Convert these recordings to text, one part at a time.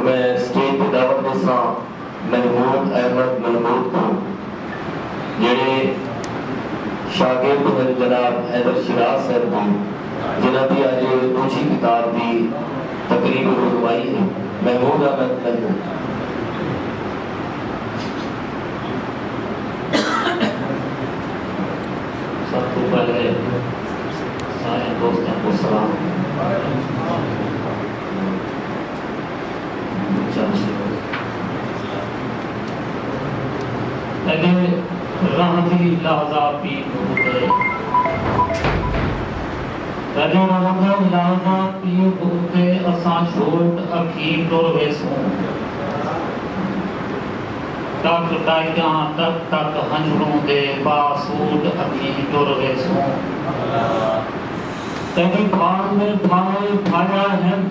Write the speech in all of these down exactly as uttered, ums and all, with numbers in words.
میں سٹیج تے دعوت ݙیساں محمود احمد محمود کوں، جیڑھے شاگرد ہن جناب حیدر شیراز صاحب دے، جنہاں دی اڄ ݙوجھی کتاب دی تقریب رونمائی ہے۔ محمود احمد محمود۔ سب توں پہلے سارے دوستاں کوں سلام۔ اڄ رحمتی لحظہ پی بہتے، اڄ رحمتی لحظہ پی بہتے، اساں چھوٹ اکھیں ٹر ویسوں۔ ٹک ٹائیاں ٹک ٹک ہنجڑوں دے با سوٹ اکھیں ٹر ویسوں۔ تیݙی بھاڑ میں بھائے بھایا ہن،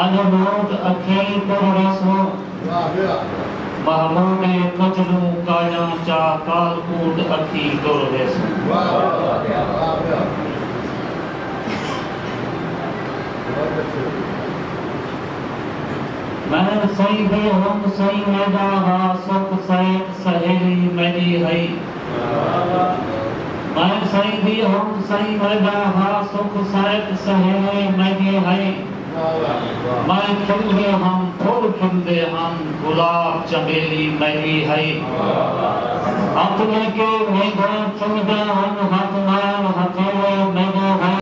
اڄ لوٹ اکھیں ٹر ویسوں۔ محمود کجلوں کاجاں چا کال کوٹ اکھیں ٹر ویسوں۔ میں سئیں دی ہم سئیں میݙا ہا سکھ سیت سہیلی میݙی ہئی۔ میں سئیں دی ہم سئیں میݙا ہا سکھ سیت سہیلی میݙی ہئی۔ میں کھلدی ہم پھل کھلدے ہن گلاب چنبیلی میݙی ہئی۔ ہتھ لے کے مینداں چمدے ہن ہتھ نال ہتھیلی میݙی ہئی۔